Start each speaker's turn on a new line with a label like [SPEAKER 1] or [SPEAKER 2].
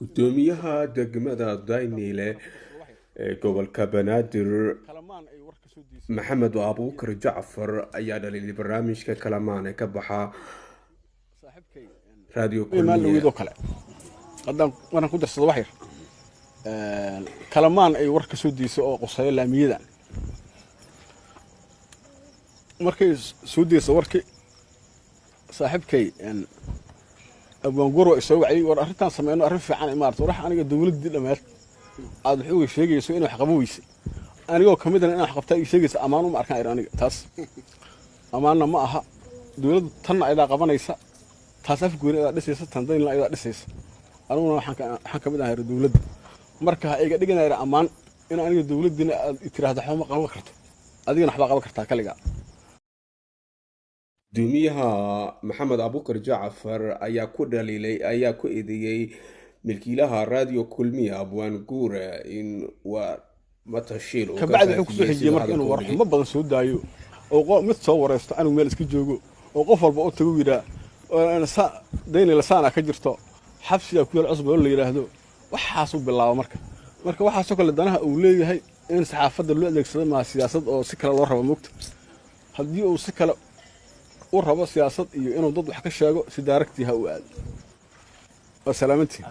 [SPEAKER 1] Gudoomiyaha degmada Daynile ee gobolka Banaadir Maxamed Abuukar Jacfar ayaa dhaliilay barnaamijka Kalamaan ee ka baxa Radio Kulmiye.
[SPEAKER 2] Kale haddaan maraan ku darsado wax yar, Kalamaan ay war ka soo deyso oo quseeyo laamiyada, markay soo deyso warkii, saaxiibkay abwaanguro isoo waciyey: "War, arrintaan sameyno arrin fiican maarata." War, aniga dowladdii dhammaad aad wax uga sheegayso inay wax qabo weyse, anigoo ka midana inaan wax qabtaa ii sheegaysa, ammaan uma arkaan aniga. Taas ammaanna ma aha. Dowladdu tanna ayadaa qabanaysa, taas Afgooni ayadaa dhisaysa, tan Daynila ayadaa dhisaysa. Aniguna waxaan ka mid ahay dowladda. Marka ha iga dhiganayra ammaan in aniga dowladdiina aad tiraahdo waxba ma qaban karto, adigana waxbaa qaban kartaa kaligaa.
[SPEAKER 1] Gudoomiyaha Maxamed Abuukar Jacfar ayaa ku dhaliilay, ayaa ku eedeeyey milkiilaha Radio Kulmiye Abwaan Guure in waa matashiil uu ka
[SPEAKER 2] Kabacdi wuxuu kusoo
[SPEAKER 1] faafiyey
[SPEAKER 2] xijiyey
[SPEAKER 1] sida
[SPEAKER 2] marka inuu
[SPEAKER 1] hadalka u dhigay.
[SPEAKER 2] Warxumo badan soo daayo oo mid soo wareysto, anigu meel iska joogo, oo qof walba u tago, yidhaa Daynila saana ka jirto, xabsigaa ku yaal cusub oo la yidhaahdo. Waxaasuu bilaaba. Marka waxaasoo kale danaha uu leeyahay in saxaafadda loo adeegsado maa siyaasad oo si kale loo rabo mogta. Haddii uu si kale u rabo siyaasad iyo inuu dad wax ka sheego, si daaragtii ha u aado. Waa salaamantii.